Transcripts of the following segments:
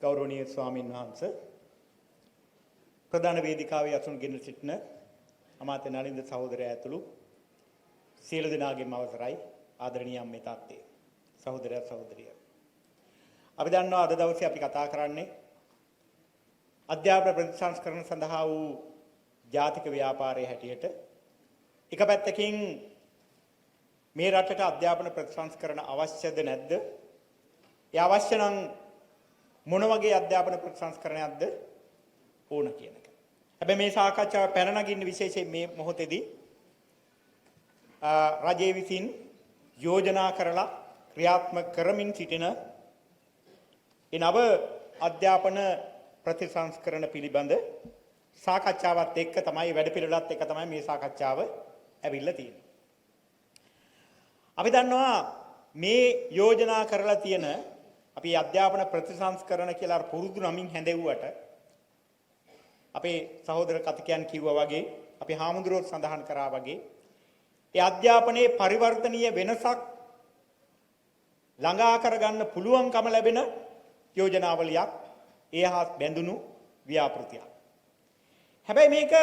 ගෞරවනීය ස්වාමින් වහන්සේ, ප්‍රධාන වේදිකාවේ අසුන්ගෙන සිටින අමාත්‍ය නලින්ද සහෝදරයා ඇතුළු සියලු දෙනාගේම අවසරයි. ආදරණීය අම්මේ තාත්තේ, සහෝදරයා සහෝදරිය, අපි දන්නවා අද දවසේ අපි කතා කරන්නේ අධ්‍යාපන ප්‍රතිසංස්කරණ සඳහා වූ ජාතික ව්‍යාපාරයේ හැටියට. එක පැත්තකින් මේ රටට අධ්‍යාපන ප්‍රතිසංස්කරණ අවශ්‍යද නැද්ද? ඒ අවශ්‍ය නම් මොන වගේ අධ්‍යාපන ප්‍රතිසංස්කරණයක්ද ඕන කියන එක. හැබැයි මේ සාකච්ඡාව පැන නගින්න විශේෂයෙන් මේ මොහොතේදී රජයේ විසින් යෝජනා කරලා ක්‍රියාත්මක කරමින් සිටින ඒ නව අධ්‍යාපන ප්‍රතිසංස්කරණ පිළිබඳ සාකච්ඡාවත් එක්ක තමයි, වැඩපිළිවෙලත් එක්ක තමයි මේ සාකච්ඡාව ඇවිල්ලා තියෙන්නේ. අපි දන්නවා මේ යෝජනා කරලා තියෙන අපි අධ්‍යාපන ප්‍රතිසංස්කරණ කියලා අර පුරුදු නමින් හැඳෙව්වට, අපේ සහෝදර කතිකයන් කිව්වා වගේ, අපි හාමුදුරුවෝ සඳහන් කරා වගේ, ඒ අධ්‍යාපනයේ පරිවර්තනීය වෙනසක් ළඟා කරගන්න පුළුවන්කම ලැබෙන යෝජනාවලියක්, ඒ හා බැඳුණු ව්‍යාපෘතියක්. හැබැයි මේක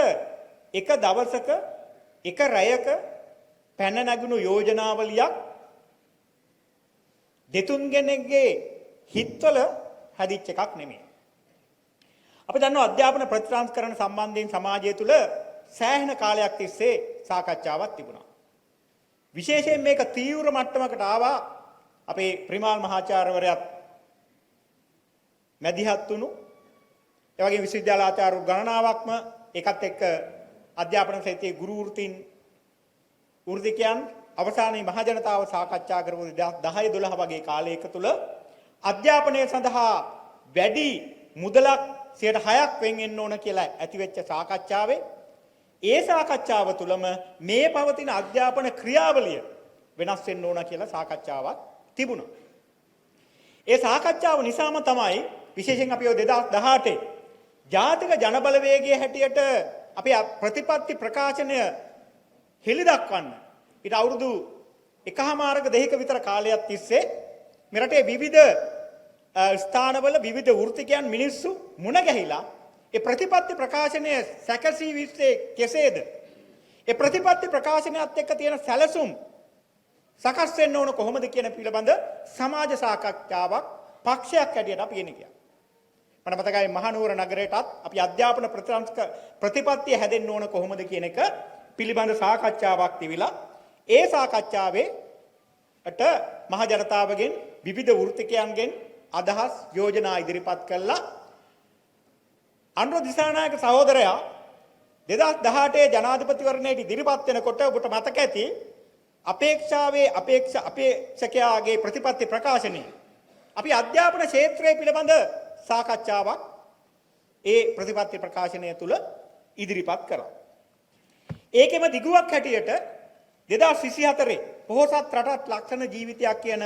එක දවසක එක රැයක පැන නැගුණු යෝජනාවලියක්, දෙතුන් දෙනෙක්ගේ හිත්වල හැදිච්ච එකක් නෙමෙයි. අපි දන්නවා අධ්‍යාපන ප්‍රතිසංස්කරණ සම්බන්ධයෙන් සමාජය තුළ සෑහෙන කාලයක් තිස්සේ සාකච්ඡාවක් තිබුණා. විශේෂයෙන් මේක තීව්‍ර මට්ටමකට ආවා අපේ ප්‍රිමාල් මහාචාර්යවරයාත් මැදිහත් වුණු, ඒ වගේම විශ්වවිද්‍යාල ආචාර්යවරු ගණනාවක්ම, ඒකත් එක්ක අධ්‍යාපන ක්ෂේත්‍රයේ ගුරු වෘත්තීන්, වෘත්තිකයන්, අවසානයේ මහ ජනතාව සාකච්ඡා කරපු 2010 12 වගේ කාලයක තුල අධ්‍යාපනය සඳහා වැඩි මුදලක් 6%ක් වෙන් වෙන්න ඕන කියලා ඇතිවෙච්ච සාකච්ඡාවේ, ඒ සාකච්ඡාව තුළම මේ පවතින අධ්‍යාපන ක්‍රියාවලිය වෙනස් වෙන්න ඕන කියලා සාකච්ඡාවක් තිබුණා. ඒ සාකච්ඡාව නිසාම තමයි විශේෂයෙන් අපි ඔය 2018 ජාතික ජනබලවේගයේ හැටියට අපේ ප්‍රතිපත්ති ප්‍රකාශනය හෙළි දක්වන්න ඊට අවුරුදු එකහමාරක දෙකක විතර කාලයක් තිස්සේ මෙරටේ විවිධ ස්ථානවල විවිධ වෘත්තිකයන් මිනිස්සු මුණ ගැහිලා ඒ ප්‍රතිපත්ති ප්‍රකාශනය සැකසී විශ්ේ කෙසේද, ඒ ප්‍රතිපත්ති ප්‍රකාශනයත් එක්ක තියෙන සැලසුම් සකස් වෙන්න ඕන කොහොමද කියන පිළිබඳ සමාජ සාකච්ඡාවක් පක්ෂයක් හැටියට අපි ගෙන ගියා. මට මතකයි මහනුවර නගරයටත් අපි අධ්‍යාපන ප්‍රතිපත්තිය හැදෙන්න ඕන කොහොමද කියන එක පිළිබඳ සාකච්ඡාවක් තිබිලා, ඒ සාකච්ඡාවේ ට මහ ජනතාවගෙන්, විවිධ වෘත්තිකයන්ගෙන් අදහස් යෝජනා ඉදිරිපත් කළා. අනුර දිසානායක සහෝදරයා 2018 ජනාධිපතිවරණයට ඉදිරිපත් වෙනකොට ඔබට මතක ඇති අපේක්ෂාවේ අපේක්ෂකයාගේ ප්‍රතිපත්ති ප්‍රකාශනය අපි අධ්‍යාපන ක්ෂේත්‍රය පිළිබඳ සාකච්ඡාවක් ඒ ප්‍රතිපත්ති ප්‍රකාශනය තුල ඉදිරිපත් කරා. ඒකෙම දිගුවක් හැටියට 2024 පොහොසත් රටත් ලක්ෂණ ජීවිතයක් කියන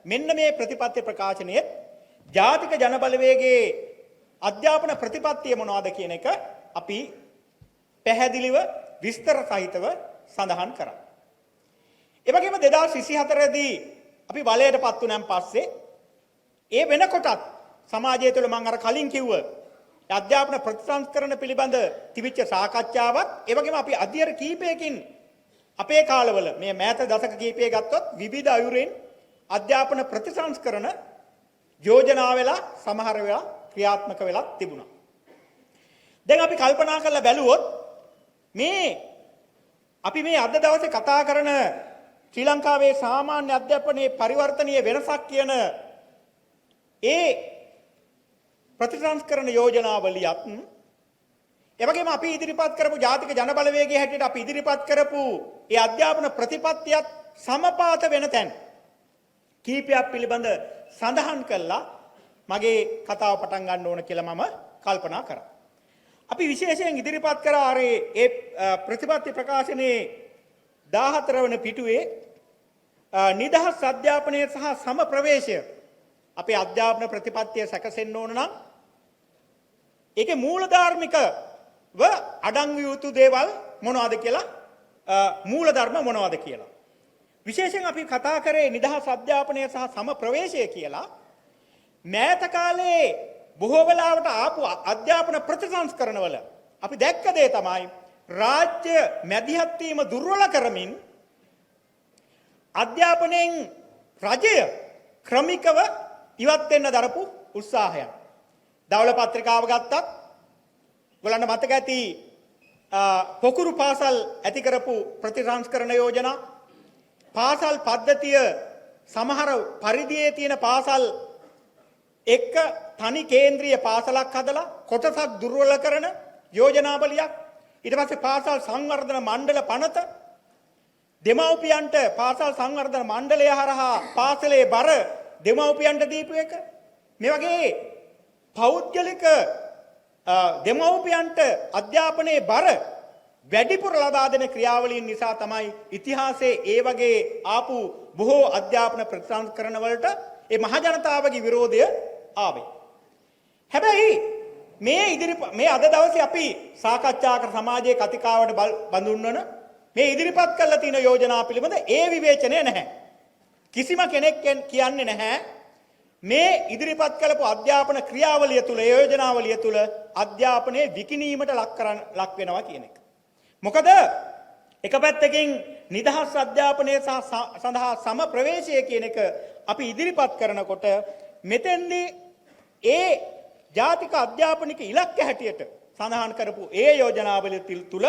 මෙන්න මේ ප්‍රතිපත්ති ප්‍රකාශනයේත් ජාතික ජනබලවේගයේ අධ්‍යාපන ප්‍රතිපත්තිය මොනවද කියන එක අපි පැහැදිලිව විස්තර සහිතව සඳහන් කරා. ඒ වගේම 2024 දී අපි බලයටපත් වුණාන් පස්සේ ඒ වෙනකොටත් සමාජය තුළ මම අර කලින් කිව්ව අධ්‍යාපන ප්‍රතිසංස්කරණ පිළිබඳ තිබිච්ච සාකච්ඡාවත්, ඒ වගේම අපි අධ්‍යයන කීපයකින් අපේ කාලවල මේ මෑත දශක කීපය ගත්තොත් විවිධ අයුරින් අධ්‍යාපන ප්‍රතිසංස්කරණ යෝජනා වෙලා, සමහර වෙලා ක්‍රියාත්මක වෙලා තිබුණා. දැන් අපි කල්පනා කරලා බැලුවොත් මේ අපි මේ අද දවසේ කතා කරන ශ්‍රී ලංකාවේ සාමාන්‍ය අධ්‍යාපනයේ පරිවර්තනීය වෙනසක් කියන ඒ ප්‍රතිසංස්කරණ යෝජනාවලියත්, ඒ වගේම අපි ඉදිරිපත් කරපු ජාතික ජනබලවේගයේ හැටියට අපි ඉදිරිපත් කරපු ඒ අධ්‍යාපන ප්‍රතිපත්තියත් සමපාත වෙන තැන් කීපයක් පිළිබඳ සඳහන් කළා මගේ කතාව පටන් ගන්න ඕන කියලා මම කල්පනා කරා. අපි විශේෂයෙන් ඉදිරිපත් කරා අර ඒ ප්‍රතිපත්ති ප්‍රකාශනයේ 14 වන පිටුවේ නිදහස් අධ්‍යාපනය සහ සම ප්‍රවේශය. අපේ අධ්‍යාපන ප්‍රතිපත්තිය සැකසෙන්න ඕන නම් ඒකේ මූලධර්මිකව අඩංගු යුතු දේවල් මොනවද කියලා, මූලධර්ම මොනවද කියලා. විශේෂයෙන් අපි කතා කරේ නිදහස් අධ්‍යාපනය සහ සම ප්‍රවේශය කියලා. මෑත කාලේ බොහෝ වෙලාවට ආපු අධ්‍යාපන ප්‍රතිසංස්කරණවල අපි දැක්ක දේ තමයි රාජ්‍ය මැදිහත් වීම දුර්වල කරමින් අධ්‍යාපනයෙන් රජය ක්‍රමිකව ඉවත් වෙන්න දරපු උත්සාහයක්. දවල පත්‍රිකාව ගත්තත් ඔයගොල්ලන්ට මතක ඇති පොකුරු පාසල් ඇති කරපු ප්‍රතිසංස්කරණ යෝජනා, පාසල් පද්ධතිය සමහර පරිදියේ තියෙන පාසල් එක්ක තනි කේන්ද්‍රීය පාසලක් හදලා කොටසක් දුර්වල කරන යෝජනාවලියක්. ඊට පස්සේ පාසල් සංවර්ධන මණ්ඩල පනත, දෙමව්පියන්ට පාසල් සංවර්ධන මණ්ඩලය හරහා පාසලේ බර දෙමව්පියන්ට දීපු එක. මේ වගේ පෞද්ගලික දෙමව්පියන්ට අධ්‍යාපනයේ බර වැඩිපුර ලබා දෙන ක්‍රියාවලීන් නිසා තමයි ඉතිහාසයේ ඒ වගේ ආපු බොහෝ අධ්‍යාපන ප්‍රතිසංස්කරණ වලට ඒ මහජනතාවගේ විරෝධය ආවේ. හැබැයි මේ මේ අද දවසේ අපි සාකච්ඡා කර සමාජයේ කතිකාවට බඳුන්වන මේ ඉදිරිපත් කරලා තියෙන යෝජනා පිළිබඳ ඒ විවේචනය නැහැ. කිසිම කෙනෙක් කියන්නේ නැහැ මේ ඉදිරිපත් කළපු අධ්‍යාපන ක්‍රියාවලිය තුළ, යෝජනාවලිය තුළ අධ්‍යාපනයේ විකිණීමට ලක් වෙනවා කියන එක. මොකද එක පැත්තකින් නිදහස් අධ්‍යාපනය සඳහා සම ප්‍රවේශය කියන එක අපි ඉදිරිපත් කරනකොට මෙතෙන්දී ඒ ජාතික අධ්‍යාපනික ඉලක්ක හැටියට සඳහන් කරපු ඒ යෝජනාවලිය තුළ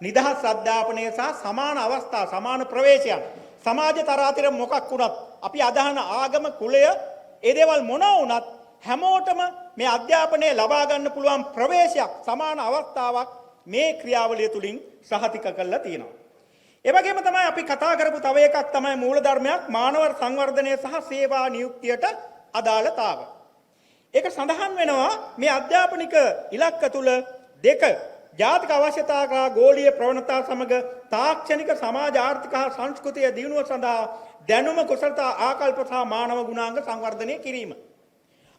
නිදහස් අධ්‍යාපනය සහ සමාන අවස්ථා, සමාන ප්‍රවේශයන්, සමාජ තරාතිර මොකක් වුණත්, අපි අදහන ආගම, කුලය, ඒ දේවල් මොන වුණත් හැමෝටම මේ අධ්‍යාපනය ලබා ගන්න පුළුවන් ප්‍රවේශයක්, සමාන අවස්ථාවක් මේ ක්‍රියාවලිය තුලින් සහතික කරලා තියෙනවා. ඒ වගේම තමයි අපි කතා කරපු තව එකක් තමයි මූලධර්මයක් මානව සංවර්ධනය සහ සේවා නියුක්තියට අදාළතාව. ඒක සඳහන් වෙනවා මේ අධ්‍යාපනික ඉලක්ක තුල දෙක, ජාතික අවශ්‍යතා හා ගෝලීය ප්‍රවණතා සමග තාක්ෂණික, සමාජ, ආර්ථික හා සංස්කෘතික දියුණුව සඳහා දැනුම, කුසලතා, ආකල්ප සහ මානව ගුණාංග සංවර්ධනය කිරීම.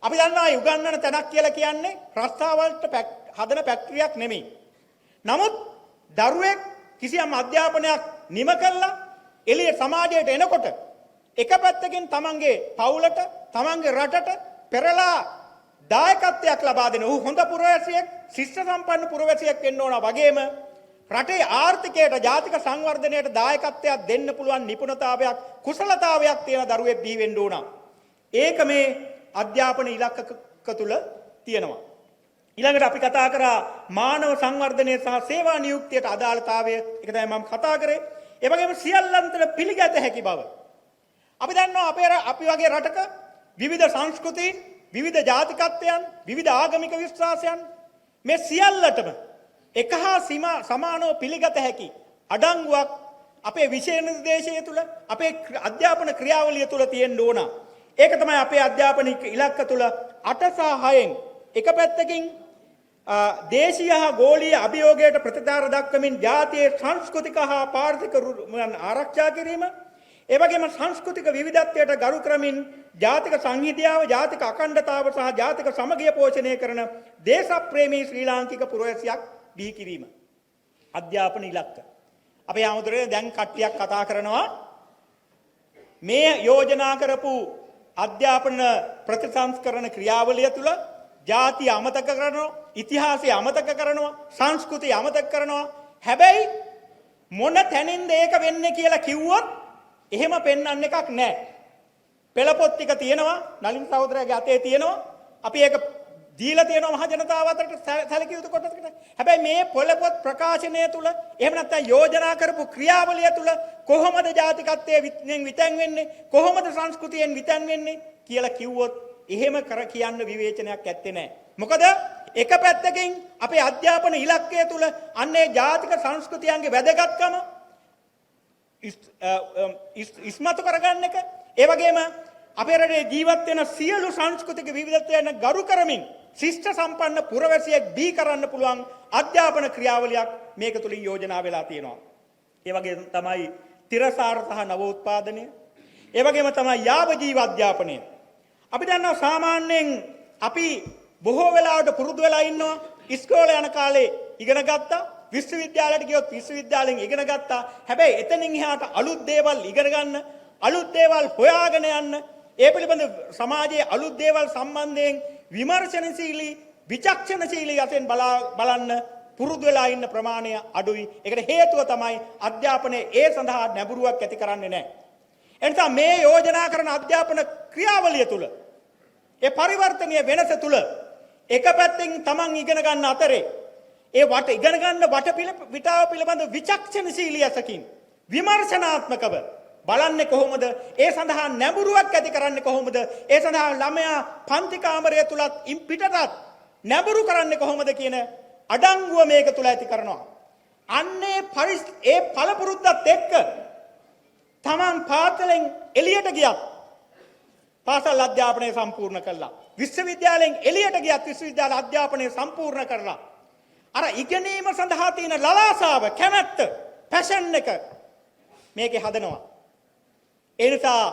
අපි දන්නවා උගන්වන තැනක් කියලා කියන්නේ රස්සාවලට හදන ෆැක්ටරියක් නෙමෙයි. නමුත් දරුවෙක් කිසියම් අධ්‍යාපනයක් නිම කළා එළිය සමාජයට එනකොට එක පැත්තකින් තමන්ගේ පවුලට, තමන්ගේ රටට පෙරලා දායකත්වයක් ලබා දෙන ඌ හොඳ පුරවැසියෙක්, ශිෂ්ට සම්පන්න පුරවැසියෙක් වෙන්න ඕන වගේම රටේ ආර්ථිකයට, ජාතික සංවර්ධනයට දායකත්වයක් දෙන්න පුළුවන් නිපුණතාවයක්, කුසලතාවයක් තියෙන දරුවෙක් බිහි වෙන්න ඕන. ඒක මේ අධ්‍යාපන ඉලක්ක තුල තියෙනවා. ඊළඟට අපි කතා කරා මානව සංවර්ධනය සහ සේවා නියුක්තියට අදාළතාවය. ඒක තමයි මම කතා කරේ. ඒ වගේම සියල්ලන්ට පිළිගත හැකි බව. අපි දන්නවා අපේ අපි වගේ රටක විවිධ සංස්කෘතීන්, විවිධ ජාතිකත්වයන්, විවිධ ආගමික විශ්වාසයන් මේ සියල්ලටම එක හා සමානව පිළිගත හැකි අඩංගුවක් අපේ විෂය නිර්දේශය තුළ, අපේ අධ්‍යාපන ක්‍රියාවලිය තුළ තියෙන්න ඕන. ඒක තමයි අපේ අධ්‍යාපනික ඉලක්ක තුළ 8 සහ 6න් එක පැත්තකින් දේශීය හා ගෝලීය අභියෝගයට ප්‍රතිචාර දක්වමින් ජාතියේ සංස්කෘතික හා පාරිසරික ආරක්ෂා කිරීම, ඒ වගේම සංස්කෘතික විවිධත්වයට ගරු කරමින් ජාතික සංහිඳියාව, ජාතික අඛණ්ඩතාව සහ ජාතික සමගිය පෝෂණය කරන දේශප්‍රේමී ශ්‍රී ලාංකික පුරවැසියක් බිහි කිරීම. අධ්‍යාපන ඉලක්ක. අපේ ආමතුරේ දැන් කට්ටියක් කතා කරනවා මේ යෝජනා කරපු අධ්‍යාපන ප්‍රතිසංස්කරණ ක්‍රියාවලිය තුළ ජාතිය අමතක කරනවා, ඉතිහාසය අමතක කරනවා, සංස්කෘතිය අමතක කරනවා. හැබැයි මොන තැනින්ද ඒක වෙන්නේ කියලා කිව්වොත් එහෙම පෙන්වන්න එකක් නෑ. පෙළපොත් ටික තියෙනවා, නලින් සහෝදරයාගේ අතේ තියෙනවා. අපි ඒක දීලා තියෙනවා මහ ජනතාව අතරට සැලකිය යුතු කොටසකට. හැබැයි මේ පොළපොත් ප්‍රකාශනය තුළ, එහෙම නැත්නම් යෝජනා කරපු ක්‍රියාවලිය තුළ කොහොමද ජාතිකත්වයේ විතැන් වෙන්නේ, කොහොමද සංස්කෘතියෙන් විතැන් වෙන්නේ කියලා කිව්වොත් එහෙම කර කියන්න විවේචනයක් ඇත්තේ නෑ. මොකද එක පැත්තකින් අපේ අධ්‍යාපන ඉලක්කය තුළ අන්නේ ජාතික සංස්කෘතියන්ගේ වැදගත්කම ඉස්මතු කරගන්න එක, ඒ වගේම අපේ රටේ ජීවත් වෙන සියලු සංස්කෘතික විවිධත්වයන් ගරු කරමින් ශිෂ්ට සම්පන්න පුරවැසියෙක් බිහි කරන්න පුළුවන් අධ්‍යාපන ක්‍රියාවලියක් මේක තුලින් යෝජනා වෙලා තියෙනවා. ඒ වගේම තමයි තිරසාර සහ නවෝත්පාදනය. ඒ වගේම තමයි යාව ජීව අධ්‍යාපනය. අපි දන්නවා සාමාන්‍යයෙන් අපි බොහෝ වෙලාවට පුරුදු වෙලා ඉන්නවා ඉස්කෝලේ යන කාලේ ඉගෙන ගත්තා, විශ්වවිද්‍යාලයට ගියොත් විශ්වවිද්‍යාලෙන් ඉගෙන ගත්තා. හැබැයි එතනින් එහාට අලුත් දේවල් ඉගෙන ගන්න, අලුත් දේවල් හොයාගෙන යන්න, ඒ පිළිබඳ සමාජයේ අලුත් දේවල් සම්බන්ධයෙන් විමර්ශනශීලී, විචක්ෂණශීලී වශයෙන් බලන්න පුරුදු වෙලා ඉන්න ප්‍රමාණය අඩුයි. ඒකට හේතුව තමයි අධ්‍යාපනයේ ඒ සඳහා නැඹුරුවක් ඇති කරන්නේ නැහැ. එනිසා මේ යෝජනා කරන අධ්‍යාපන ක්‍රියාවලිය තුල, ඒ පරිවර්තනීය වෙනස තුල, එක පැත්තෙන් තමන් ඉගෙන ගන්න අතරේ ඒ වට ඉගෙන ගන්න වට පිටාව පිළිබඳ විචක්ෂණශීලී ඇසකින් විමර්ශනාත්මකව බලන්නේ කොහොමද? ඒ සඳහා නැඹුරුවක් ඇති කරන්නේ කොහොමද? ඒ සඳහා ළමයා පන්ති කාමරය තුලත් ඉන් පිටටත් නැඹුරු කරන්නේ කොහොමද කියන අඩංගුව මේක තුල ඇති කරනවා. අන්නේ ඒ පළපුරුද්දත් එක්ක තමන් පාසලෙන් එළියට ගියත් පාසල් අධ්‍යාපනය සම්පූර්ණ කළා. විශ්වවිද්‍යාලයෙන් එළියට ගියත් විශ්වවිද්‍යාල අධ්‍යාපනය සම්පූර්ණ කරලා, අර ඉගෙනීම සඳහා තියෙන ලලාසාව, කැමැත්ත, පැෂන් එක මේකේ හදනවා. ඒ නිසා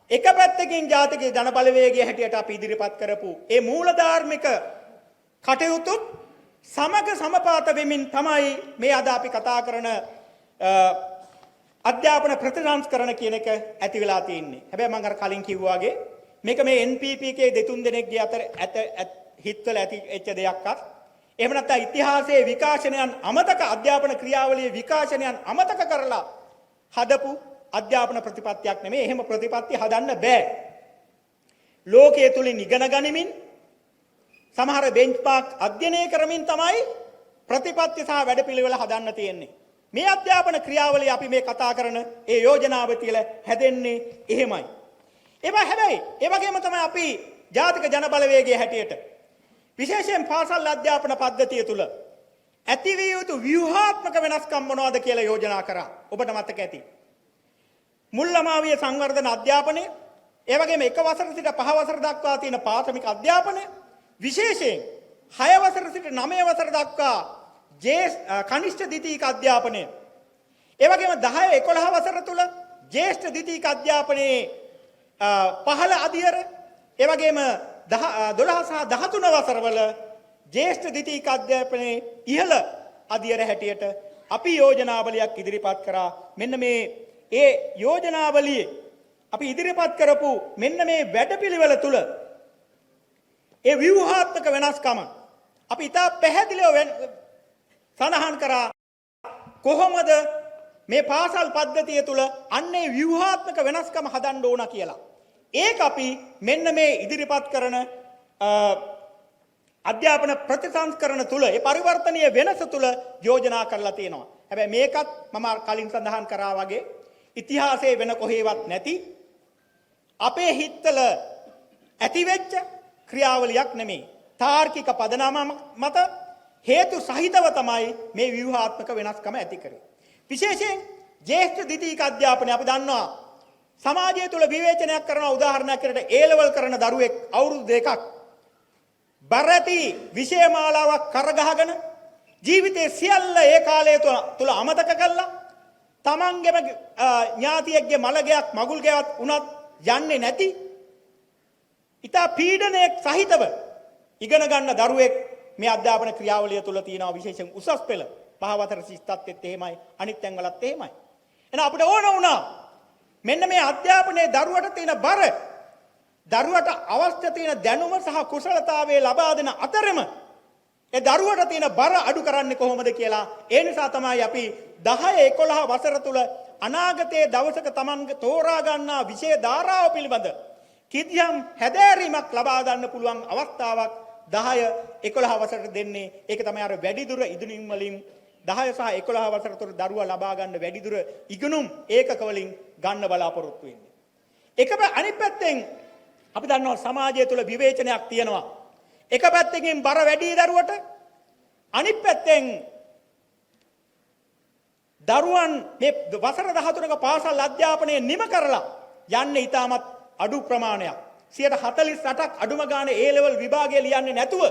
එක පැත්තකින් ජාතික ජන බලවේගය හැටියට අපි ඉදිරිපත් කරපු ඒ මූලධාර්මික කටයුතු සමග සමපාත වෙමින් තමයි මේ අද අපි කතා කරන අධ්‍යාපන ප්‍රතිසංස්කරණ කියන එක ඇති වෙලා තියෙන්නේ. හැබැයි මම අර කලින් කිව්වා වගේ මේක මේ NPP එකේ දෙතුන් දෙනෙක්ගේ අතර ඇත හිත්වල ඇති වෙච්ච දෙයක්වත්, එහෙම නැත්නම් ඉතිහාසයේ විකාශනයන් අමතක, අධ්‍යාපන ක්‍රියාවලියේ විකාශනයන් අමතක කරලා හදපු අධ්‍යාපන ප්‍රතිපත්තියක් නෙමෙයි. එහෙම ප්‍රතිපත්ති හදන්න බෑ. ලෝකයේ තුලින් ඉගෙන ගනිමින්, සමහර බෙන්ච්මාර්ක් අධ්‍යයනය කරමින් තමයි ප්‍රතිපත්ති සහ වැඩපිළිවෙල හදන්න තියෙන්නේ. මේ අධ්‍යාපන ක්‍රියාවලිය අපි මේ කතා කරන ඒ යෝජනාව තියලා හැදෙන්නේ එහෙමයි. ඒවා හැබැයි ඒ වගේම තමයි අපි ජාතික ජන බලවේගයේ හැටියට විශේෂයෙන් පාසල් අධ්‍යාපන පද්ධතිය තුල ඇතිවිය යුතු ව්‍යුහාත්මක වෙනස්කම් මොනවද කියලා යෝජනා කරා. ඔබට මතක ඇති. මුල් ළමාවිය සංවර්ධන අධ්‍යාපනය, ඒ වගේම 1 වසර සිට 5 වසර දක්වා තියෙන ප්‍රාථමික අධ්‍යාපනය, විශේෂයෙන් 6 වසර සිට 9 වසර දක්වා කනිෂ්ඨ ද්විතීක අධ්‍යාපනය, ඒ වගේම 10 11 වසර තුල ජ්‍යෙෂ්ඨ ද්විතීක අධ්‍යාපනයේ පහළ අධියර, ඒ වගේම 12 සහ 13 වසරවල ජ්‍යෙෂ්ඨ ද්විතීක අධ්‍යාපනයේ ඉහළ අධියර හැටියට අපි යෝජනාවලියක් ඉදිරිපත් කරා. මෙන්න මේ ඒ යෝජනාවලියේ අපි ඉදිරිපත් කරපු මෙන්න මේ වැඩපිළිවෙල තුල ඒ ව්‍යුහාත්මක වෙනස්කම අපි ඉතා පැහැදිලිව සඳහන් කරා, කොහොමද මේ පාසල් පද්ධතිය තුල අන්නේ ව්‍යුහාත්මක වෙනස්කම හදන්න ඕන කියලා. ඒක අපි මෙන්න මේ ඉදිරිපත් කරන අධ්‍යාපන ප්‍රතිසංස්කරණ තුල, ඒ පරිවර්තනීය වෙනස තුල යෝජනා කරලා තියෙනවා. හැබැයි මේකත් මම කලින් සඳහන් කරා වගේ ඉතිහාසයේ වෙන කොහේවත් නැති, අපේ හිත්වල ඇතිවෙච්ච ක්‍රියාවලියක් නෙමෙයි. තාර්කික පදනම මත හේතු සහිතව තමයි මේ ව්‍යුහාත්මක වෙනස්කම ඇති කරේ. විශේෂයෙන් ජ්‍යෙෂ්ඨ ද්විතීක අධ්‍යාපනය, අපි දන්නවා සමාජය තුළ විවේචනයක් කරන උදාහරණයක් විදිහට ඒ ලෙවල් කරන දරුවෙක් අවුරුදු 2ක් බර ඇති විෂය මාලාවක් කරගහගෙන, ජීවිතයේ සියල්ල ඒ කාලය තුල අමතක කළා, තමන්ගේම ඥාතියෙක්ගේ මළගයක් මගුල් ගෙයක් වුණත් යන්නේ නැති, ඉතා පීඩනයක් සහිතව ඉගෙන ගන්න දරුවෙක් මේ අධ්‍යාපන ක්‍රියාවලිය තුල තියෙනවා. විශේෂයෙන් උසස් පෙළ පහ වසර ශිෂ්ටත්වෙත් එහෙමයි, අනිත් තැන්වලත් එහෙමයි. එහෙනම් අපිට ඕන වුණා මෙන්න මේ අධ්‍යාපනයේ දරුවට තියෙන බර, දරුවට අවශ්‍ය තියෙන දැනුම සහ කුසලතාවය ලබා දෙන අතරෙම ඒ දරුවට තියෙන බර අඩු කරන්නේ කොහොමද කියලා. ඒ නිසා තමයි අපි 10 11 වසර තුල අනාගතයේ දවසක තමන්ගේ තෝරා ගන්නා විෂය ධාරාව පිළිබඳ කිසියම් හැදෑරීමක් ලබා ගන්න පුළුවන් අවස්ථාවක් 10 11 වසරට දෙන්නේ. ඒක තමයි අර වැඩිදුර ඉගෙනීම් වලින්, 10 සහ 11 වසර තුළ දරුවා ලබා ගන්න වැඩිදුර ඉගෙනුම් ඒකක වලින් ගන්න බලාපොරොත්තු වෙන්නේ. එක අනිත් පැත්තෙන් අපි දන්නවා සමාජය තුළ විවේචනයක් තියෙනවා. එක පැත්තකින් බර වැඩි දරුවට, අනිත් පැත්තෙන් දරුවන් මේ වසර 13ක පාසල් අධ්‍යාපනය නිම කරලා යන්නේ ඉතාමත් අඩු ප්‍රමාණයක්. 48ක් අඩුම ගානේ ඒ ලෙවල් විභාගය ලියන්නේ නැතුව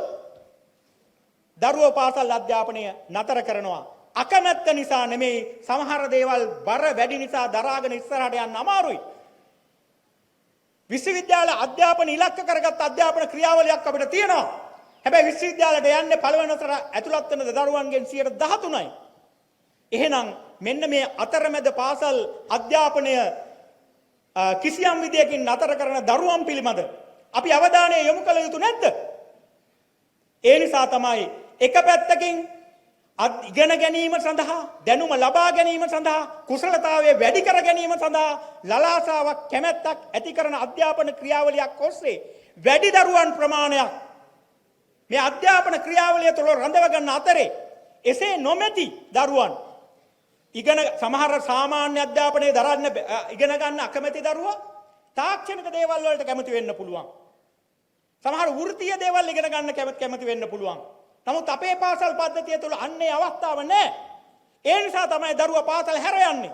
දරුවෝ පාසල් අධ්‍යාපනය නතර කරනවා. අකමැත්ත නිසා නෙමෙයි, සමහර දේවල් බර වැඩි නිසා දරාගෙන ඉස්සරහට යන්න අමාරුයි. විශ්වවිද්‍යාල අධ්‍යාපන ඉලක්ක කරගත් අධ්‍යාපන ක්‍රියාවලියක් අපිට තියෙනවා. හැබැයි විශ්වවිද්‍යාලයට යන්නේ පළවෙනි වසර ඇතුළත් වෙන දරුවන්ගෙන් 13යි. එහෙනම් මෙන්න මේ අතරමැද පාසල් අධ්‍යාපනය කිසියම් විදියකින් නතර කරන දරුවන් පිළිබඳ අපි අවධානය යොමු කළ යුතු නැද්ද? ඒ නිසා තමයි එක පැත්තකින් ඉගෙන ගැනීම සඳහා, දැනුම ලබා ගැනීම සඳහා, කුසලතාවය වැඩි කර ගැනීම සඳහා ලලාසාවක් කැමැත්තක් ඇති කරන අධ්‍යාපන ක්‍රියාවලියක් ඔස්සේ වැඩි දරුවන් ප්‍රමාණයක් මේ අධ්‍යාපන ක්‍රියාවලිය තුළ රඳව ගන්න අතරේ, එසේ නොමැති දරුවන් ඉගෙන සමහර සාමාන්‍ය අධ්‍යාපනයේ දරන්න ඉගෙන ගන්න අකමැති දරුවා තාක්ෂණික දේවල් වලට කැමති වෙන්න පුළුවන්. සමහර වෘත්තීය දේවල් ඉගෙන ගන්න කැමති කැමති වෙන්න පුළුවන්. නමුත් අපේ පාසල් පද්ධතිය තුළ අන්නේ අවස්ථාව නැහැ. ඒ නිසා තමයි දරුවා පාසල් හැර යන්නේ.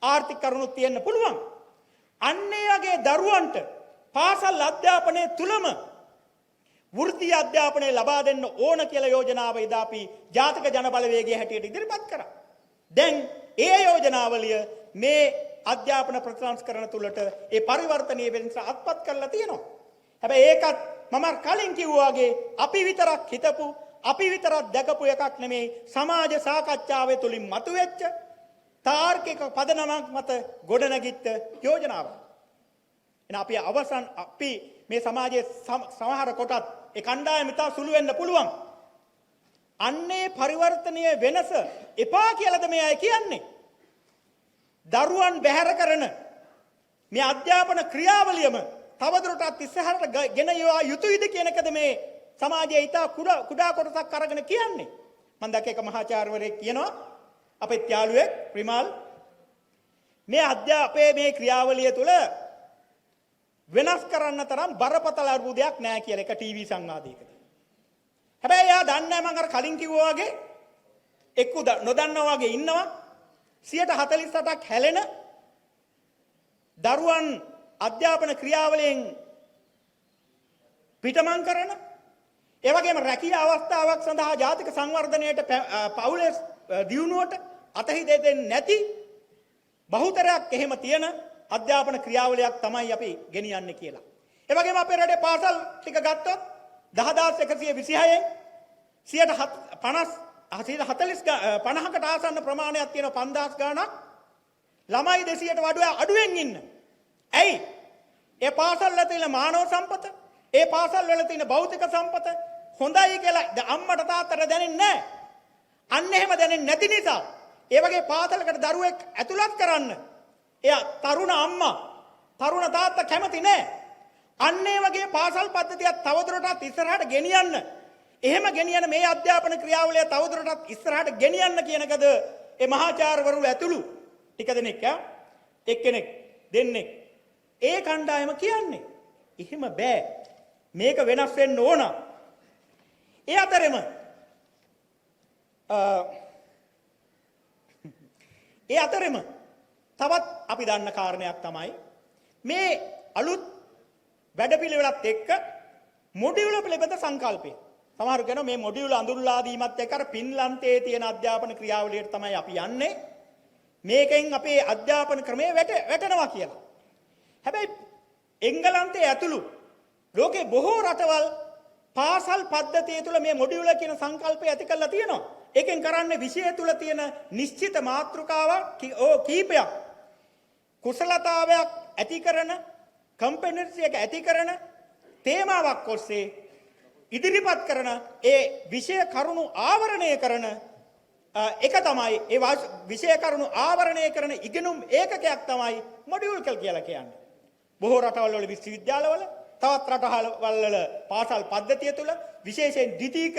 ආර්ථික කරුණුත් තියෙන්න පුළුවන්. අන්න ඒ වගේ දරුවන්ට පාසල් අධ්‍යාපනය තුලම වෘත්තීය අධ්‍යාපනය ලබා දෙන්න ඕන කියලා යෝජනාව එදා අපි ජාතික ජන බලවේගය හැටියට ඉදිරිපත් කරා. දැන් ඒ යෝජනාවලිය මේ අධ්‍යාපන ප්‍රතිසංස්කරණ තුලට ඒ පරිවර්තනීය වෙනස අත්පත් කරලා තියෙනවා. හැබැයි ඒකත් මම අර කලින් කිව්වා වගේ අපි විතරක් හිතපු, අපි විතරක් දැකපු එකක් නෙමෙයි, සමාජ සාකච්ඡාවේ තුලින් මතුවෙච්ච තාර්කික පදනමක් මත ගොඩනැගිච්ච යෝජනාවක්. එහෙනම් අපි අවසන් අපි මේ සමාජයේ සමහර කොටත් ඒ කණ්ඩායම ඉතා සුළු වෙන්න පුළුවන්. අන්නේ පරිවර්තනීය වෙනස එපා කියලාද මේ අය කියන්නේ? දරුවන් බැහැර කරන මේ අධ්‍යාපන ක්‍රියාවලියම තවදුරටත් ඉස්සරහට ගෙන යා යුතුයිද කියන එකද මේ සමාජයේ ඉතා කුඩා කුඩා කොටසක් අරගෙන කියන්නේ? මම දැක්ක එක මහාචාර්යවරයෙක් කියනවා, අපේ යාළුවෙක් ප්‍රිමාල්, මේ අපේ මේ ක්‍රියාවලිය තුළ වෙනස් කරන්න තරම් බරපතල අර්බුදයක් නෑ කියලා එක ටීවී සංවාදයකදී. හැබැයි එයා දන්නේ නෑ, මං අර කලින් කිව්වා වගේ එක්ක නොදන්නවා වගේ ඉන්නවා, 48ක් හැලෙන දරුවන් අධ්‍යාපන ක්‍රියාවලියෙන් පිටමං කරන, ඒ වගේම රැකියා අවස්ථාවක් සඳහා ජාතික සංවර්ධනයට, පවුලේ දියුණුවට අතහිත දෙන්නේ නැති බහුතරයක් එහෙම තියෙන අධ්‍යාපන ක්‍රියාවලියක් තමයි අපි ගෙනියන්නේ කියලා. ඒ වගේම අපේ රටේ පාසල් ටික ගත්තොත් 10,126න් 50 140 50කට ආසන්න ප්‍රමාණයක් තියෙන 5000 ගාණක් ළමයි 200ට වඩා අඩුවෙන් ඉන්න. ඇයි? ඒ පාසල් වල තියෙන මානව සම්පත, ඒ පාසල් වල තියෙන භෞතික සම්පත හොඳයි කියලා අම්මට තාත්තට දැනෙන්නේ නැහැ. අන්න එහෙම දැනෙන්නේ නැති නිසා ඒ වගේ පාසලකට දරුවෙක් ඇතුළත් කරන්න එයා තරුණ අම්මා, තරුණ තාත්තා කැමති නෑ. අන්න ඒ වගේ පාසල් පද්ධතියක් තවදුරටත් ඉස්සරහට ගෙනියන්න, එහෙම ගෙනියන මේ අධ්‍යාපන ක්‍රියාවලිය තවදුරටත් ඉස්සරහට ගෙනියන්න කියන එකද ඒ මහාචාර්යවරු ඇතුළු ටික දෙනෙක්, ඈ එක්කෙනෙක් දෙන්නෙක් ඒ කණ්ඩායම කියන්නේ? එහෙම බෑ. මේක වෙනස් වෙන්න ඕන. ඒ අතරෙම තවත් අපි දන්න කාරණයක් තමයි මේ අලුත් වැඩපිළිවෙලත් එක්ක මොඩියුල පිළිබඳ සංකල්පය. සමහරු කියනවා මේ මොඩියුල අඳුරලා දීමත් එක්ක අර ෆින්ලන්තයේ තියෙන අධ්‍යාපන ක්‍රියාවලියට තමයි අපි යන්නේ. මේකෙන් අපේ අධ්‍යාපන ක්‍රමය වැටෙනවා කියලා. හැබැයි එංගලන්තයේ ඇතුළු ලෝකේ බොහෝ රටවල් පාසල් පද්ධතිය තුළ මේ මොඩියුල කියන සංකල්පය ඇති කරලා තියෙනවා. ඒකෙන් කරන්නේ විෂය තුළ තියෙන නිශ්චිත මාතෘකාවක් කීපයක් කුසලතාවයක් ඇති කරන, කම්පිටන්සි එක ඇති කරන තේමාවක් ඔස්සේ ඉදිරිපත් කරන, ඒ විෂය කරුණු ආවරණය කරන එක තමයි, ඒ විෂය කරුණු ආවරණය කරන ඉගෙනුම් ඒකකයක් තමයි මොඩියුල් කියලා කියන්නේ. බොහෝ රටවල් වල විශ්වවිද්‍යාලවල, තවත් රටවල් වල පාසල් පද්ධතිය තුළ, විශේෂයෙන් ද්විතීක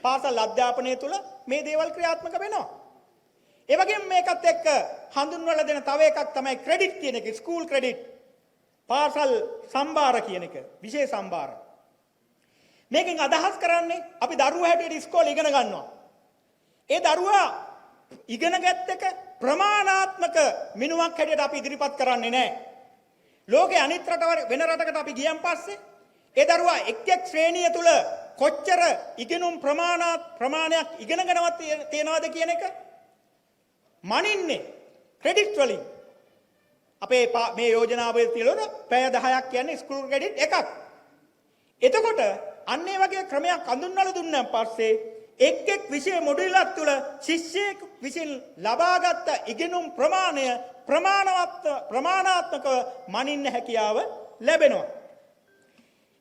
පාසල් අධ්‍යාපනය තුළ මේ දේවල් ක්‍රියාත්මක වෙනවා. ඒ වගේම මේකත් එක්ක හඳුන්වලා දෙන තව එකක් තමයි ක්‍රෙඩිට් කියන එක, ස්කූල් ක්‍රෙඩිට්, පාසල් සම්භාර කියන එක, විෂය සම්භාර. මේකෙන් අදහස් කරන්නේ අපි දරුවෝ හැටියට ඉස්කෝලේ ඉගෙන ගන්නවා. ඒ දරුවා ඉගෙන ගත්ත එක ප්‍රමාණාත්මක මිනුමක් හැටියට අපි ඉදිරිපත් කරන්නේ නැහැ. ලෝකේ අනිත් රටවල්, වෙන රටකට අපි ගියන් පස්සේ ඒ දරුවා එක් එක් ශ්‍රේණිය තුල කොච්චර ඉගෙනුම් ප්‍රමාණයක් ඉගෙනගෙනවත් තියනවද කියන එක මනින්නේ ක්‍රෙඩිට් වලින්. අපේ මේ යෝජනාවේ තියෙන පැය 10ක් කියන්නේ ස්කූල් ක්‍රෙඩිට් එකක්. එතකොට අන්න ඒ වගේ ක්‍රමයක් හඳුන්වලා දුන්නාන් පස්සේ එක් එක් විෂය මොඩියුලක් තුල ශිෂ්‍යයෙකු විසින් ලබාගත් ඉගෙනුම් ප්‍රමාණය ප්‍රමාණාත්මකව මනින්න හැකියාව ලැබෙනවා.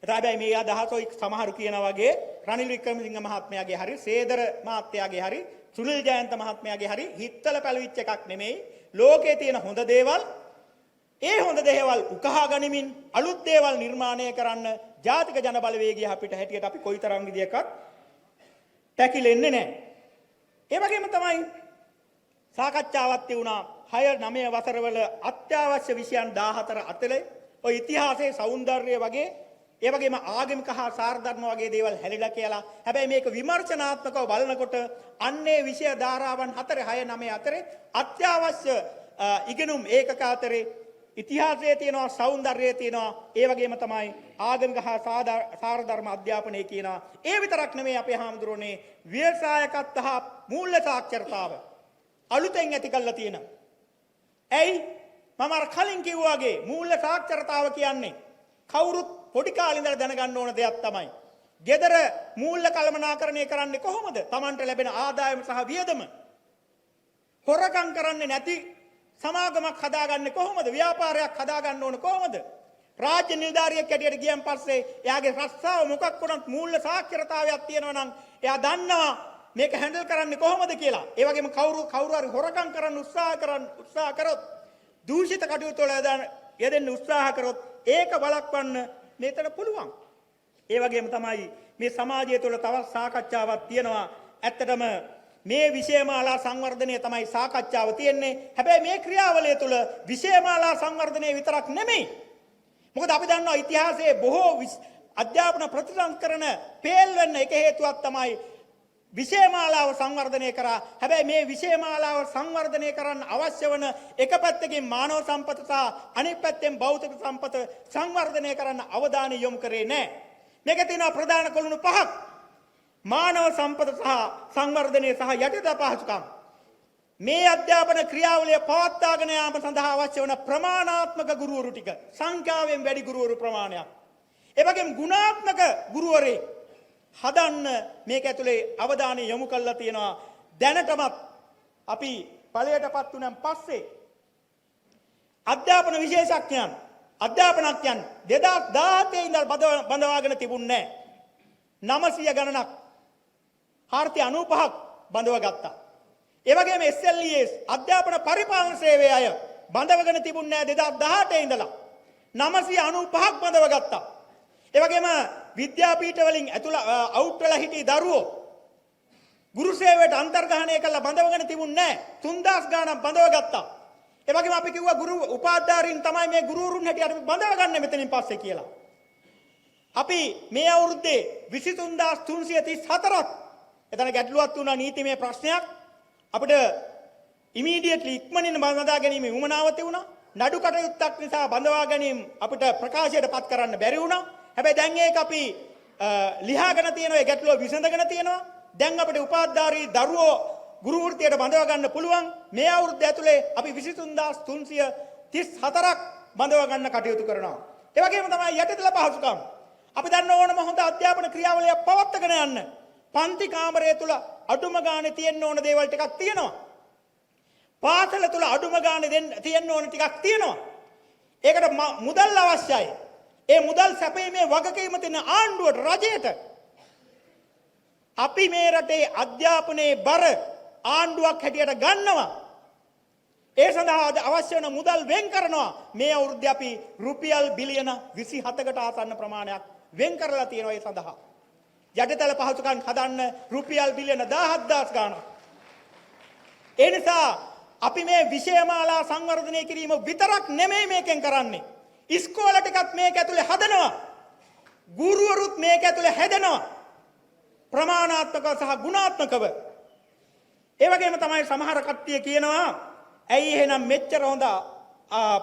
එතකොට හැබැයි මේ අදහස ඔය සමහරු කියනා වගේ රනිල් වික්‍රමසිංහ මහත්මයාගේ හරි සේදර මහත්තයාගේ හරි සුනිල් ජයන්ත මහත්මයාගේ හරි හිතවල පැලවිච්ච එකක් නෙමෙයි. ලෝකයේ තියෙන හොඳ දේවල්, ඒ හොඳ දේවල් උකහා ගනිමින් අලුත් දේවල් නිර්මාණය කරන්න ජාතික ජන බලවේගය අපිට හැටියට අපි කොයිතරම් විදියකත් පැකිලෙන්නේ නැහැ. ඒ වගේම තමයි සාකච්ඡාවක් තියුණා 6 9 වසරවල අත්‍යවශ්‍ය විෂයන් 14 අතරේ ඔය ඉතිහාසයේ සෞන්දර්යය වගේ, ඒ වගේම ආගමික හා සාරධර්ම වගේ දේවල් හැලිලා කියලා. හැබැයි මේක විමර්ශනාත්මකව බලනකොට අන්නේ විෂය ධාරාවන් 4 6 9 අතරේ අත්‍යවශ්‍ය ඉගෙනුම් ඒකක අතරේ ඉතිහාසයේ තියෙනවා, සෞන්දර්යයේ තියෙනවා, ඒ වගේම තමයි ආගමික හා සාරධර්ම අධ්‍යාපනය කියනවා. ඒ විතරක් නෙමෙයි අපේ හාමුදුරුවනේ, ව්‍යවසායකත්ව හා මූල්‍ය සාක්ෂරතාව අලුතෙන් ඇති කරලා තියෙනවා. ඇයි මම අර කලින් කිව්වා වගේ මූල්‍ය සාක්ෂරතාව කියන්නේ කවුරුත් පොඩි කාලේ ඉඳලා දැනගන්න ඕන දෙයක් තමයි. ගෙදර මූල්‍ය කළමනාකරණය කරන්නේ කොහොමද? තමන්ට ලැබෙන ආදායම සහ වියදම. හොරකම් කරන්නේ නැති සමාගමක් හදාගන්නේ කොහොමද? ව්‍යාපාරයක් හදාගන්න ඕන කොහොමද? රාජ්‍ය නිලධාරියෙක් හැටියට ගියන් පස්සේ එයාගේ රස්සාව මොකක් වුණත් මූල්‍ය සාක්ෂරතාවයක් තියෙනවා නම් එයා දන්නවා මේක හැන්ඩල් කරන්නේ කොහොමද කියලා. ඒ වගේම කවුරු කවුරු හරි හොරකම් කරන්න උත්සාහ කරොත්, දූෂිත කටයුතු වල යෙදෙන්න උත්සාහ කරොත් ඒක වළක්වන්න මෙතන පුළුවන්. ඒ වගේම තමයි මේ සමාජය තුළ තවත් සාකච්ඡාවක් තියෙනවා. ඇත්තටම මේ විෂයමාලා සංවර්ධනය තමයි සාකච්ඡාව තියෙන්නේ. හැබැයි මේ ක්‍රියාවලිය තුළ විෂයමාලා සංවර්ධනය විතරක් නෙමෙයි. මොකද අපි දන්නවා ඉතිහාසයේ බොහෝ අධ්‍යාපන ප්‍රතිසංස්කරණ පේල් වෙන්න එක හේතුවක් තමයි විෂයමාලාව සංවර්ධනය කරා. හැබැයි මේ විෂයමාලාව සංවර්ධනය කරන්න අවශ්‍ය වන එක පැත්තකින් මානව සම්පත සහ අනිත් පැත්තෙන් භෞතික සම්පත සංවර්ධනය කරන්න අවධානය යොමු කරේ නැහැ. මේක තියෙනවා ප්‍රධාන කරුණු පහක්. මානව සම්පත සහ සංවර්ධනය සහ යටත් පහසුකම්. මේ අධ්‍යාපන ක්‍රියාවලිය පවත්වාගෙන යාම සඳහා අවශ්‍ය වන ප්‍රමාණාත්මක ගුරුවරු ටික, සංඛ්‍යාවෙන් වැඩි ගුරුවරු ප්‍රමාණයක්. ඒ වගේම ගුණාත්මක ගුරුවරයෙක් හදන්න මේක ඇතුලේ අවධානය යොමු කරලා තියෙනවා. දැනටමත් අපි ඵලයටපත් වුණාන් පස්සේ අධ්‍යාපන විශේෂඥයන්, අධ්‍යාපනඥයන් 2017 ඉඳලා බඳවාගෙන තිබුණේ නැහැ. 900 ගණනක්, 495ක් බඳව ගත්තා. ඒ වගේම SLES අධ්‍යාපන පරිපාලන සේවයේ අය බඳවගෙන තිබුණේ නැහැ 2018 ඉඳලා. 995ක් බඳව ගත්තා. ඒ වගේම විද්‍යාපීඨ වලින් ඇතුළ අවුට් වෙලා හිටි දරුවෝ ගුරු සේවයට අන්තර්ග්‍රහණය කරලා බඳවගෙන තිබුණේ නැහැ. 3000 ගාණක් බඳව ගත්තා. ඒ වගේම අපි කිව්වා ගුරු උපාධිධාරීන් තමයි මේ ගුරුවරුන් හැටියට අපි බඳව ගන්න මෙතනින් පස්සේ කියලා. අපි මේ අවුරුද්දේ 23334ක්. එතන ගැටලුවක් වුණා, නීතිමය ප්‍රශ්නයක්. අපිට ඉමීඩියට්ලි ඉක්මනින් බඳවා ගැනීම උවමනාව තිබුණා. නඩු කටයුත්තක් නිසා බඳවා ගැනීම අපිට ප්‍රකාශයට පත් කරන්න බැරි වුණා. හැබැයි දැන් ඒක අපි ලිහාගෙන තියෙනවා, ඒ ගැටලුව විසඳගෙන තියෙනවා. දැන් අපිට උපාධිධාරී දරුවෝ ගුරු වෘත්තියට බඳවා ගන්න පුළුවන්. මේ අවුරුද්ද ඇතුලේ අපි 23334ක් බඳවා ගන්න කටයුතු කරනවා. ඒ වගේම තමයි යටිතල පහසුකම්. අපි දන්න ඕනම හොඳ අධ්‍යාපන ක්‍රියාවලියක් පවත්වාගෙන යන්න පන්ති කාමරය තුල අඩුම ගානේ තියෙන්න ඕන දේවල් ටිකක් තියෙනවා. පාසල තුල අඩුම ගානේ දෙන්න තියෙන්න ඕන ටිකක් තියෙනවා. ඒකට මුදල් අවශ්‍යයි. ඒ මුදල් සැපයීමේ වගකීම තියෙන ආණ්ඩුවට, රජයට. අපි මේ රටේ අධ්‍යාපනයේ බර ආණ්ඩුවක් හැටියට ගන්නවා. ඒ සඳහා අද අවශ්‍ය වන මුදල් වෙන් කරනවා. මේ අවුරුද්දේ අපි රුපියල් බිලියන 27කට ආසන්න ප්‍රමාණයක් වෙන් කරලා තියෙනවා ඒ සඳහා. යටිතල පහසුකම් හදන්න රුපියල් බිලියන 17,000 ගාණක්. ඒ නිසා අපි මේ විෂයමාලා සංවර්ධනය කිරීම විතරක් නෙමෙයි මේකෙන් කරන්නේ. ඉස්කෝල ටිකක් මේක ඇතුලේ හදනවා. ගුරුවරුත් මේක ඇතුලේ හැදෙනවා. ප්‍රමාණාත්මකව සහ ගුණාත්මකව. ඒ වගේම තමයි සමහර කට්ටිය කියනවා ඇයි එහෙනම් මෙච්චර හොඳ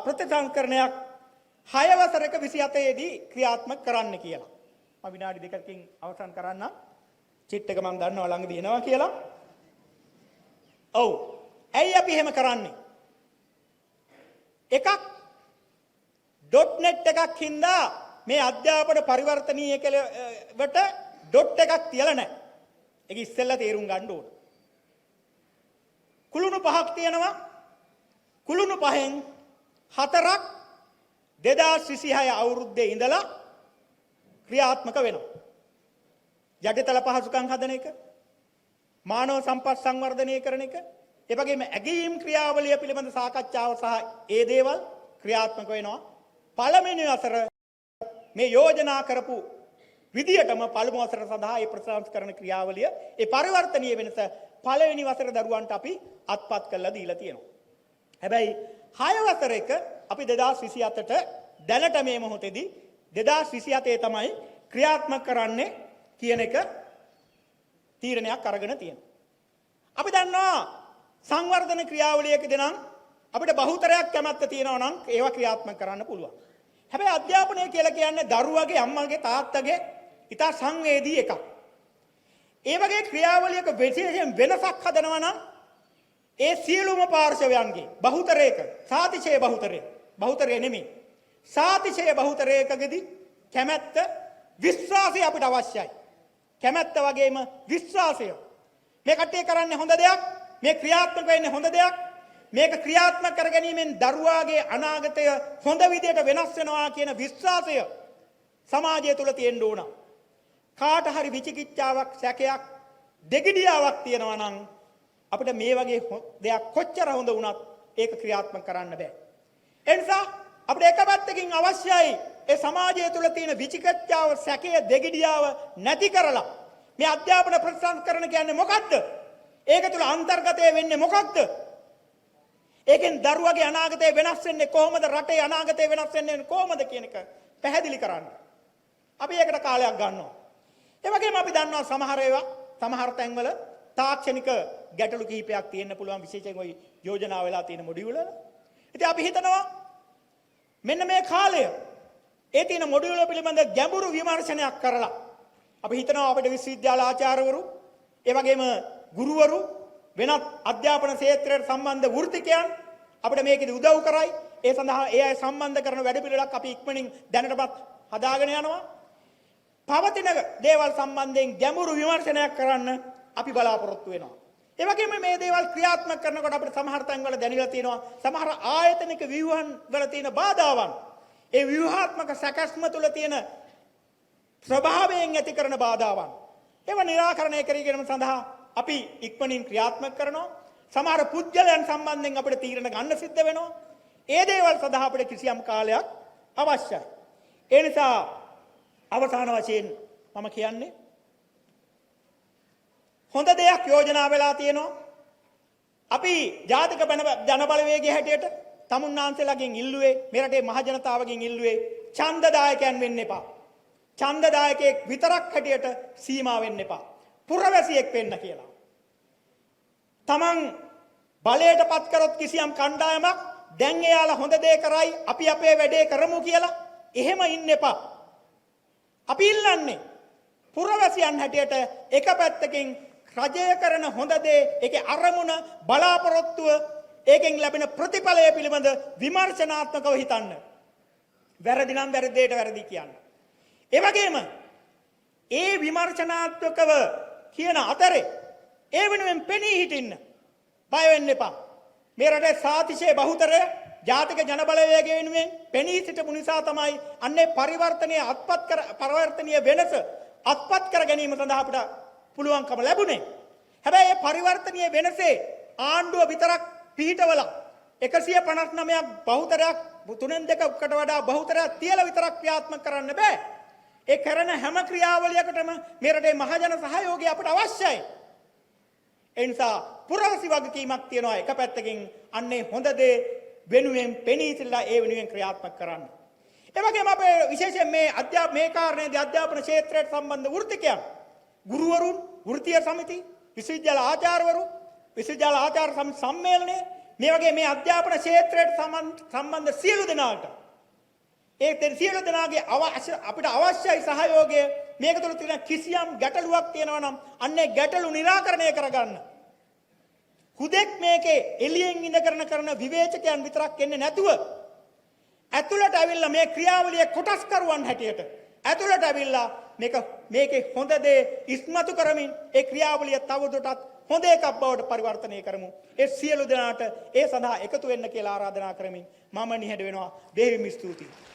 ප්‍රතිසංස්කරණයක් 6 වසරක 27 දී ක්‍රියාත්මක කරන්න කියලා. මම විනාඩි දෙකකින් අවසන් කරන්න. චිට් එක මම දන්නවා ළඟදී එනවා කියලා. ඔව්. ඇයි අපි එහෙම කරන්නේ? එකක් ඩොට් නෙට් එකක් හින්දා මේ අධ්‍යාපන පරිවර්තනීය කියලා ඩොට් එකක් තියලා නැහැ. ඒක ඉස්සෙල්ලා තේරුම් ගන්න ඕන. කුළුණු පහක් තියෙනවා. කුළුණු පහෙන් හතරක් 2026 අවුරුද්දේ ඉඳලා ක්‍රියාත්මක වෙනවා. යටිතල පහසුකම් හදන එක, මානව සම්පත් සංවර්ධනය කරන එක, ඒ වගේම ඇගයීම් ක්‍රියාවලිය පිළිබඳ සාකච්ඡාව සහ ඒ දේවල් ක්‍රියාත්මක වෙනවා. පළවෙනි වසර මේ යෝජනා කරපු විදියටම පළමු වසර සඳහා ඒ ප්‍රතිසංස්කරණ ක්‍රියාවලිය, ඒ පරිවර්තනීය වෙනස පළවෙනි වසර දරුවන්ට අපි අත්පත් කරලා දීලා තියෙනවා. හැබැයි 6 වසර එක අපි 2027ට දැනට මේ මොහොතේදී 2027 තමයි ක්‍රියාත්මක කරන්නේ කියන එක තීරණයක් අරගෙන තියෙනවා. අපි දන්නවා සංවර්ධන ක්‍රියාවලියකදී නම් අපිට බහුතරයක් කැමැත්ත තියෙනවා නම් ඒවා ක්‍රියාත්මක කරන්න පුළුවන්. හැබැයි අධ්‍යාපනය කියලා කියන්නේ දරුවගේ, අම්මගේ, තාත්තගේ ඉතා සංවේදී එකක්. ඒ වගේ ක්‍රියාවලියක විශේෂයෙන් වෙනසක් හදනවා නම් ඒ සියලුම පාර්ශවයන්ගේ බහුතරයක, සාතිශය බහුතරය, බහුතරය නෙමෙයි, සාතිශය බහුතරයකදී කැමැත්ත, විශ්වාසය අපිට අවශ්‍යයි. කැමැත්ත වගේම විශ්වාසය. මේ කට්ටිය කරන්නේ හොඳ දෙයක්, මේ ක්‍රියාත්මක වෙන්නේ හොඳ දෙයක්. මේක ක්‍රියාත්මක කර ගැනීමෙන් දරුවාගේ අනාගතය හොඳ විදියට වෙනස් වෙනවා කියන විශ්වාසය සමාජය තුල තියෙන්න ඕන. කාට හරි විචිකිච්ඡාවක්, සැකයක්, දෙගිඩියාවක් තියෙනවා නම් අපිට මේ වගේ දෙයක් කොච්චර හොඳ වුණත් ඒක ක්‍රියාත්මක කරන්න බෑ. ඒ නිසා අපිට එක පැත්තකින් අවශ්‍යයි ඒ සමාජය තුළ තියෙන විචිකිච්ඡාව, සැකය, දෙගිඩියාව නැති කරලා මේ අධ්‍යාපන ප්‍රතිසංස්කරණ කියන්නේ මොකක්ද? ඒක තුළ අන්තර්ගතය වෙන්නේ මොකක්ද? ඒකෙන් දරුවගේ අනාගතය වෙනස් වෙන්නේ කොහොමද? රටේ අනාගතය වෙනස් වෙන්නේ කොහොමද කියන එක පැහැදිලි කරන්න. අපි ඒකට කාලයක් ගන්නවා. ඒ වගේම අපි දන්නවා සමහර ඒවා, සමහර තැන්වල තාක්ෂණික ගැටලු කිහිපයක් තියෙන්න පුළුවන්, විශේෂයෙන් ඔය යෝජනා වෙලා තියෙන මොඩියුල් වල. ඉතින් අපි හිතනවා මෙන්න මේ කාලය ඒ තියෙන මොඩියුල් පිළිබඳ ගැඹුරු විමර්ශනයක් කරලා අපි හිතනවා අපිට විශ්වවිද්‍යාල ආචාර්යවරු, ඒ වගේම ගුරුවරු, වෙනත් අධ්‍යාපන ක්ෂේත්‍රයට සම්බන්ධ වෘත්තිකයන් අපිට මේකෙදි උදව් කරයි. ඒ සඳහා ඒ අය සම්බන්ධ කරන වැඩපිළිවෙලක් අපි ඉක්මනින් දැනටමත් හදාගෙන යනවා. පවතින දේවල් සම්බන්ධයෙන් ගැඹුරු විමර්ශනයක් කරන්න අපි බලාපොරොත්තු වෙනවා. ඒ වගේම මේ දේවල් ක්‍රියාත්මක කරනකොට අපිට සමහර තැන්වල දැනিলা තියෙනවා සමහර ආයතනික ව්‍යුහන් වල තියෙන බාධාවන්. ඒ ව්‍යුහාත්මක සැකස්ම තුළ තියෙන ස්වභාවයෙන් ඇති කරන බාධාවන්. ඒවා නිරාකරණය කර ගැනීම සඳහා අපි ඉක්මනින් ක්‍රියාත්මක කරනවා. සමහර පුද්ගලයන් සම්බන්ධයෙන් අපිට තීරණ ගන්න සිද්ධ වෙනවා. ඒ දේවල් සඳහා අපිට කිසියම් කාලයක් අවශ්‍යයි. ඒ නිසා අවසාන වශයෙන් මම කියන්නේ හොඳ දෙයක් යෝජනා වෙලා තියෙනවා. අපි ජාතික ජනබලවේගය හැටියට තමුන්නාන්සේලාගෙන් ඉල්ලුවේ, මේ රටේ මහ ජනතාවගෙන් ඉල්ලුවේ ඡන්දදායකයන් වෙන්න එපා. ඡන්දදායකයෙක් විතරක් හැටියට සීමා වෙන්න එපා. පුරවැසියෙක් වෙන්න කියලා. තමන් බලයට පත් කරොත් කිසියම් කණ්ඩායමක් දැන් එයාලා හොඳ දේ කරයි, අපි අපේ වැඩේ කරමු කියලා එහෙම ඉන්න එපා. අපි ඉල්ලන්නේ පුරවැසියන් හැටියට එක පැත්තකින් රජය කරන හොඳ දේ, ඒකේ අරමුණ, බලාපොරොත්තුව, ඒකෙන් ලැබෙන ප්‍රතිඵලය පිළිබඳ විමර්ශනාත්මකව හිතන්න. වැරදි නම් වැරදි දෙයට වැරදි කියන්න. ඒ වගේම ඒ විමර්ශනාත්මකව කියන අතරේ ඒ වෙනුවෙන් පෙනී හිටින්න. බය වෙන්න එපා. මේ රටේ සාතිශය බහුතරය ජාතික ජනබලවේගය වෙනුවෙන් පෙනී සිටපු නිසා තමයි අන්නේ පරිවර්තනය අත්පත් කර, පරිවර්තනීය වෙනස අත්පත් කර ගැනීම සඳහා අපිට පුළුවන්කම ලැබුණේ. හැබැයි මේ පරිවර්තනීය වෙනසේ ආණ්ඩුව විතරක් පිහිටවලා 159ක් බහුතරයක්, තුනෙන් දෙකකට වඩා බහුතරයක් තියලා විතරක් ක්‍රියාත්මක කරන්න බෑ. ඒ කරන හැම ක්‍රියාවලියකටම මේ රටේ මහජන සහයෝගය අපිට අවශ්‍යයි. ඒ නිසා පුරවැසි වගකීමක් තියෙනවා එක පැත්තකින් අන්නේ හොඳ දේ වෙනුවෙන් පෙනී සිටලා ඒ වෙනුවෙන් ක්‍රියාත්මක කරන්න. ඒ වගේම අපේ විශේෂයෙන් මේ මේ කාරණේදී අධ්‍යාපන ක්ෂේත්‍රයට සම්බන්ධ වෘත්තිකයන්, ගුරුවරුන්, වෘත්තීය සමිති, විශ්වවිද්‍යාල ආචාර්යවරු, විශ්වවිද්‍යාල ආචාර්ය සම්මේලනය, මේ වගේ මේ අධ්‍යාපන ක්ෂේත්‍රයට සම්බන්ධ සියලු දෙනාට, ඒ සියලු දෙනාගේ අපිට අවශ්‍යයි සහයෝගය. මේක තුළ තියෙන කිසියම් ගැටලුවක් තියෙනවා නම් අන්නේ ගැටලු නිරාකරණය කරගන්න. හුදෙක් මේකේ එළියෙන් ඉඳ කරන කරන විවේචකයන් විතරක් එන්නේ නැතුව ඇතුළට ඇවිල්ලා මේ ක්‍රියාවලිය කොටස්කරුවන් හැටියට ඇතුළට ඇවිල්ලා මේකේ හොඳ දේ ඉස්මතු කරමින් ඒ ක්‍රියාවලිය තවදුරටත් හොඳ එකක් බවට පරිවර්තනය කරමු. ඒ සියලු දෙනාට ඒ සඳහා එකතු වෙන්න කියලා ආරාධනා කරමින් මම නිහඬ වෙනවා. දෙවියන් ස්තුතියි.